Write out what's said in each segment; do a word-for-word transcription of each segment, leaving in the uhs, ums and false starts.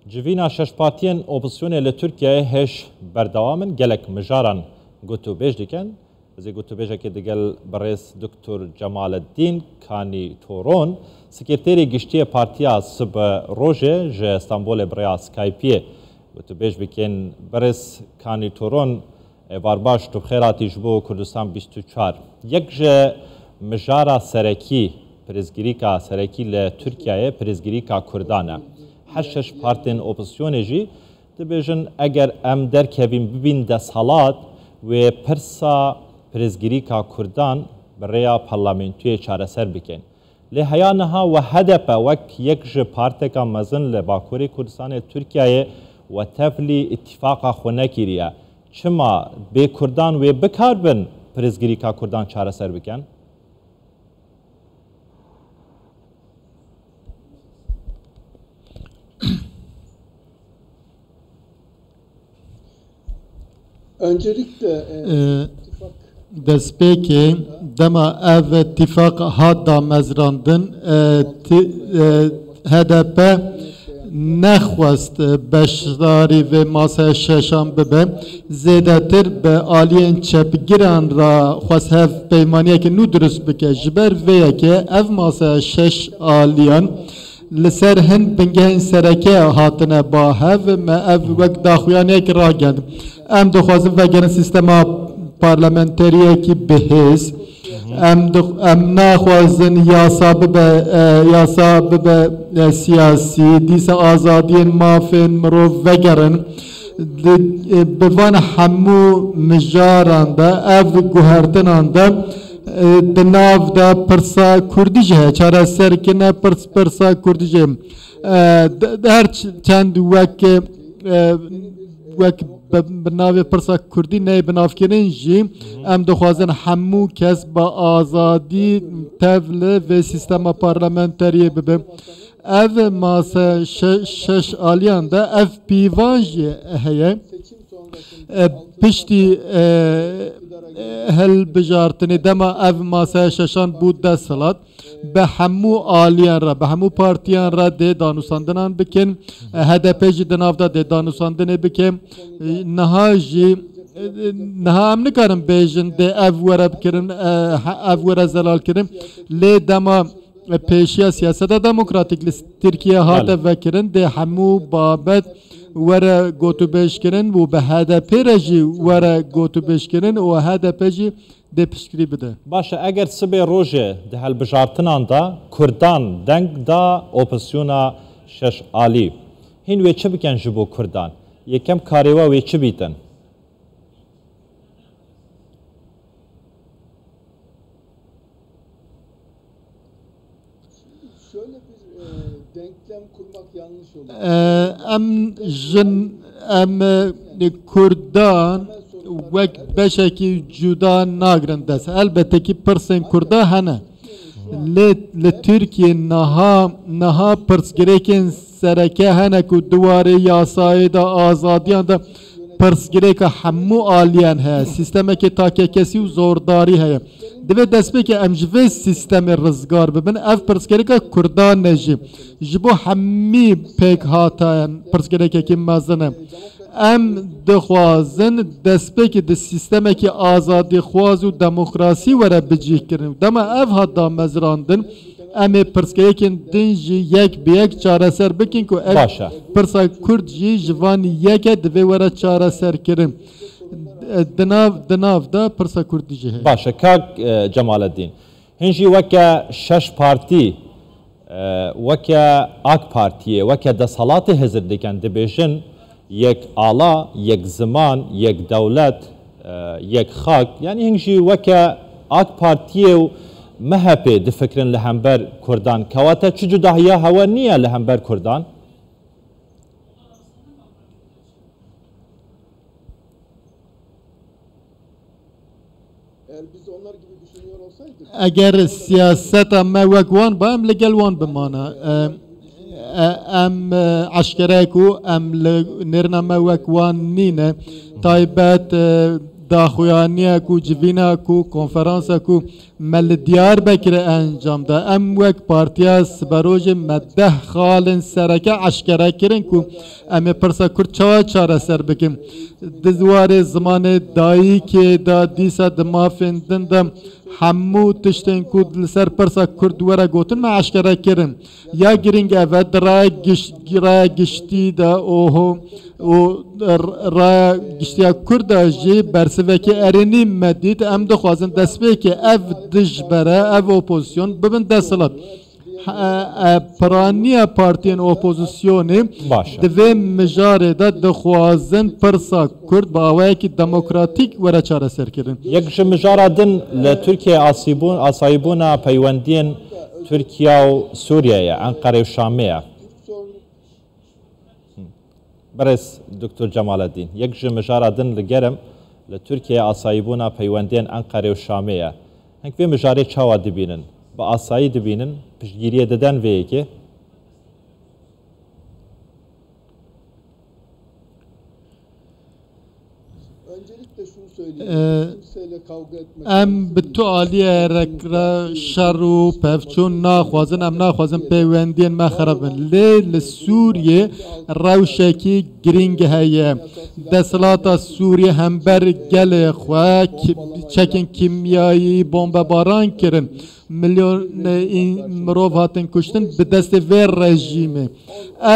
Civîna şeş partiyên opozisyonê li Tirkiyeyê hêj berdewam in, gelek mijaran gotûbêj dikin. Ez ê gotûbêjekê digel birêz Doktor Cemaleddîn Kanî Toron, Sekreterê Giştî yê Partiya Sibe Rojê ji Stenbolê bi rêya Skype'ê gotûbêj bikin. Birêz Kanî Toron, êvar baş, tu bi xêr hatî ji bo Kurdistan bîst û çar. Yek ji mijara serekî, pirsgirêka serekî li Tirkiyeyê pirsgirêka Kurdan e. Her şeş partên opozisyonê jî dibêjin, eger em derkevîn bibîn desthilat, wê pirsa pirsgirêka Kurdan bi rêya parlamentoyê çareser bikin. Lê heya niha we H D P wek yek ji parteka mezin li Bakurê Kurdistanê Tirkiyeyê we tevlî îtîfaqa xwe nekiriye. Çima bê Kurdan wê bikarbin pirsgirêka Kurdan çareser bikin? Ee, destpêkê dema ev tifaq hat damezrandin, e, ti- e, H D P nexwest, e, beşdarî vê masaya şeşan bibe. Zêdetir bi aliyên çepgiran re xwest hev peymaniyeke nû dirust bike. Ji ber vê yekê ev masaya şeş aliyan li ser hin bingehên sereke hatine ba hev, me ev wek daxuyaniyek ragihandin. Em dixwazin vegerin sîstema parlamenteriyekî bihêz. Em dix- em naxwazin yasa bibe, e, yasa bibe, e, siyasî, dîsa azadiyên mafên mirov vegerin. Di, e, bi van hemû mijaran de, ev guhertinan de, e, di nav de pirsa kurdî jî heye. Çareserkirina pirs, pirsa kurdî jî heye. E, di, di her ç- çend wek, e, wek bi, bi navê pirsa kurdî neyê binavkirin jî, em dixwazin hemû kes bi azadî tev li vê sîstema parlamenteriyê bibe. Ev mase şe- şeş aliyan de ev pîvan jî heye. E, piştî, e, e, hilbijartinê dema ev masaya şeşan bû desthilat, bi hemû aliyan re, bi hemû partiyan re dê danûstandinan bikin. E, H D P jî di nav de dê danûstandinê bike. E, niha jî, e, niha em nikarin bêjin dê ev were bikirin, e, he- ev were zelal kirin. Lê dema pêşiya siyaseta demokratîk li Tirkiye hate Belê. vekirin, dê hemû babet were gotûbêjkirin û bi H D P re jî were gotûbêjkirin û H D P jî dê piştgirî bide. Baş e, eger sibê rojê di hilbijartinan de Kurdan deng da opozisyona şeş alî, hîn wê çi bikin ji bo Kurdan? Yekem karê we wê çi bîtin? Şöyle bir e, denklem kurmak yanlış olur. E, em jin em e, Kurdan wek beşekî cuda nagrin dest. Elbette ki pirsên Kurda hene. Lê li Tirkiye niha niha pirsgirêkên sereke hene ku di warê yasayê de, azadiyan de pirsgirêka hemû aliyan heye. Sîstemeke takekesî û zordarî heye. Divê destpêkê em ji vê sîstemê rizgar bibin. Ev pirsgirêka Kurdan e jî. Ji bo hemî pêk hatayan pirsgirêkekî mezin e. Em dixwazin destpêkê di sîstemekî azadîxwaz û demokrasî were bicîhkirin. Dema ev hat damezrandin, em ê pirsgirêkên din jî yek bi yek çareser bikin ku ev Baş e. pirsa Kurd jî ji van yek e, divê were çareserkirin. E, di nav, di nav de pirsa Kurdî jî heye. Baş e, kak, e, Cemaleddîn. Hîn jî weke şeş partî, e, weke AK Partiyê, weke desthilatê hizir dikin, dibêjin yek ala, yek ziman, yek dewlet, e, yek xak. Yanî hîn jî weke AK Partiyê û MHPê difikirin li hember Kurdan. Kewate çi cudahiya hewe niye li hember Kurdan? Eğer biz onlar gibi düşünüyor olsaydık, Eger siyaseta me wek wan ba, em li gel wan bimana. E, e, em, e, eşkere ku em li nêrina me wek wan nîne. Taybet, e, daxuyaniya ku civîna ku konferansa ku me li Diyarbekirê encam da, em wek Partiya Siberojê me deh xalên sereke eşkere kirin ku em ê pirsa Kurd çawa çareser bikin. Di warê zimanê dayikê de dîsa di mafên din de hemû tiştên ku li ser pirsa Kurd were gotin me eşkere kirin. Ya girîng ev e, di raya giş-, raya giştî de oho û r-, raya giştiya Kurd de jî bersivekî erênî me dît. Em dixwazin destpêkê ev dijbere, ev opozîsyon bibin desthilat. He, e, piraniya partiyên opozisyonê Baş e. Di vê mijarê de dixwazin pirsa Kurd bi awayekî demokratîk were çareserkirin. Yek ji mijara din li Tirkiyeyê asîbûn-, asayîbûna peywendiyên Tirkiye û Sûriye ye, Enqere û Şamê ye. Birêz Doktor Cemalettin, yek ji mijara din li germ li Tirkiyeyê asayîbûna peywendiyên Enqere û Şamê ye. Hink vê mijarê çawa dibînin? Bi asayî dibînin? Piştgiriyê diden vê yekê? Öncelikle şunu söyleyeyim. Ee, kimseyle kavga etmek Em bi tu aliyê re şer û pevçûn naxwazin, em naxwazin peywendiyên me xerab bin. Lê li Sûriyê rewşekî girîng heye. Desthilata Sûriyê hember gelê xwe ki-, çekên kîmyayî bombebaran kirin. Milyonê în-, mirov hatin kuştin bi destê vê rejîmê.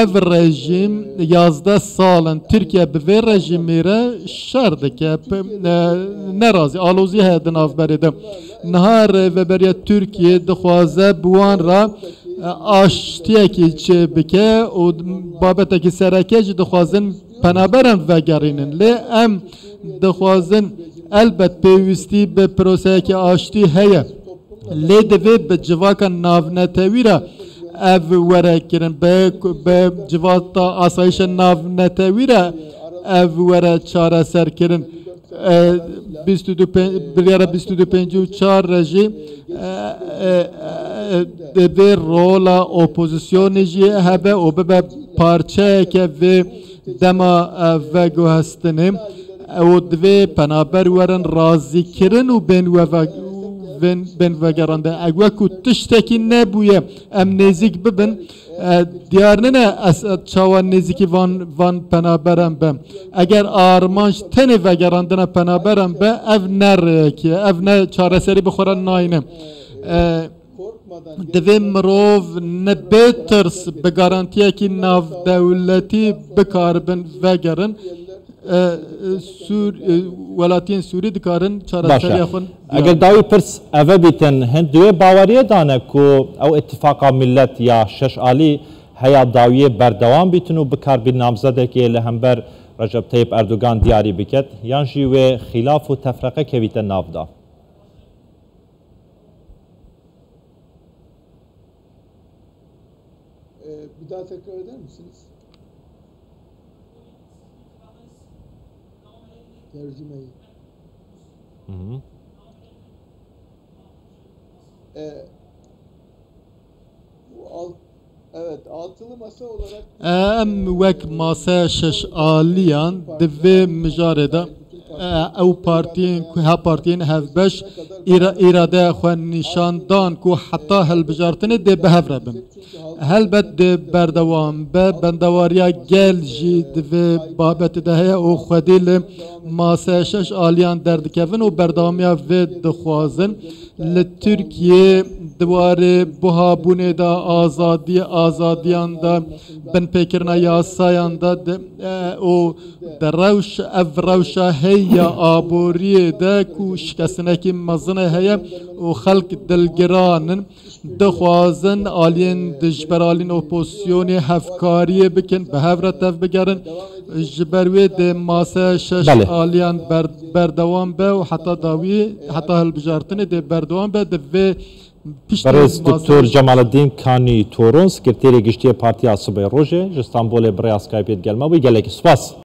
Ev rejîm yazdeh sal in Tirkiye bi vê rejîmê re şer dike, p-, e, nerazî, alozî heye di navberê de. Niha Rêveberiya Tirkiyê dixwaze bi wan re, e, aştiyekî çêbike û babetekî sereke jî dixwazin penaberan vegerînin. Lê em dixwazin, elbet pêwîstî bi proseyekî aştî heye. Lê divê bi civaka navnetewî re ev were kirin, bi, bi civata asayişa navnetewî re ev were çareser kirin. E, bîst û du pê-, biryara bîst û du pêncî û çar re jî, e, e, e, divê rola opozisyonê jî hebe û bibe parçeyeke vê dema, e, veguhestinê û divê penaber werin razîkirin û bên we ve-, bên, bên vegerandin. Eger ku tiştekî nebûye, em nêzîk bibin, e, diyar nine Esed çawa nêzîkî van, van penaberan be. Eger armanc tenê vegerandina penaberan be, ev ne rêyekî ye, ev ne çareserî bi xwe re nayne. E, Divê mirov ne bê tirs bi garantiyekî navdewletî bikaribin vegerin, e, e, Sûr-, e, welatiyên Sûrî dikarin Baş e. çareseriya xwe diyar Eger dawî pirs eve bîtin, hin di wê baweriyê de ne ku ew îtifaqa millet ya şeş alî heya dawiyê berdewam bîtin û bikaribî namzedekê li hember Recep Tayyip Erdogan diyarî biket, yan jî wê xîlaf û tefreqe kevîte nav de? Ee, bir daha tekrar eder misiniz? Tercümeyi. Hı hı. Ee, bu al-, evet, altılı masa olarak Em wek mase şeş aliyan di vê mijarê de, e, ew partiyên ku, ha partiyên hevbeş îra-, îradeya xwe nîşan dan ku heta hilbijartinê dê bi hev re bin. Helbet dê berdewam be, bendewariya gel jî di vê babetê de heye û xwedî li mase şeş aliyan derdikevin û berdewamiya vê dixwazin. Li Tirkiyê di warê buhabûnê de azadî, azadiyan de, binpêkirina yasayan de, de, e, û di rewş, ev rewşa heye ya aboriyê de ku şikestinekî mezin heye û xelk dilgiran in, dixwazin aliyên dijberalîn opozisyonê hevkariyê bikin, bi hev re tevbigerin. Ji ber wê dê mase şeş Belê. aliyan ber-, berdewam be û heta dawî, heta hilbijartinê dê berdewam be. Di vê piştî Berêz masê Doktor Cemalettin Kanî Toron, Sekreterê Giştî yê Partiya Sibê Rojê, ji Stenbolê bi rêya Skypeê digel me bû. Gelekî spas.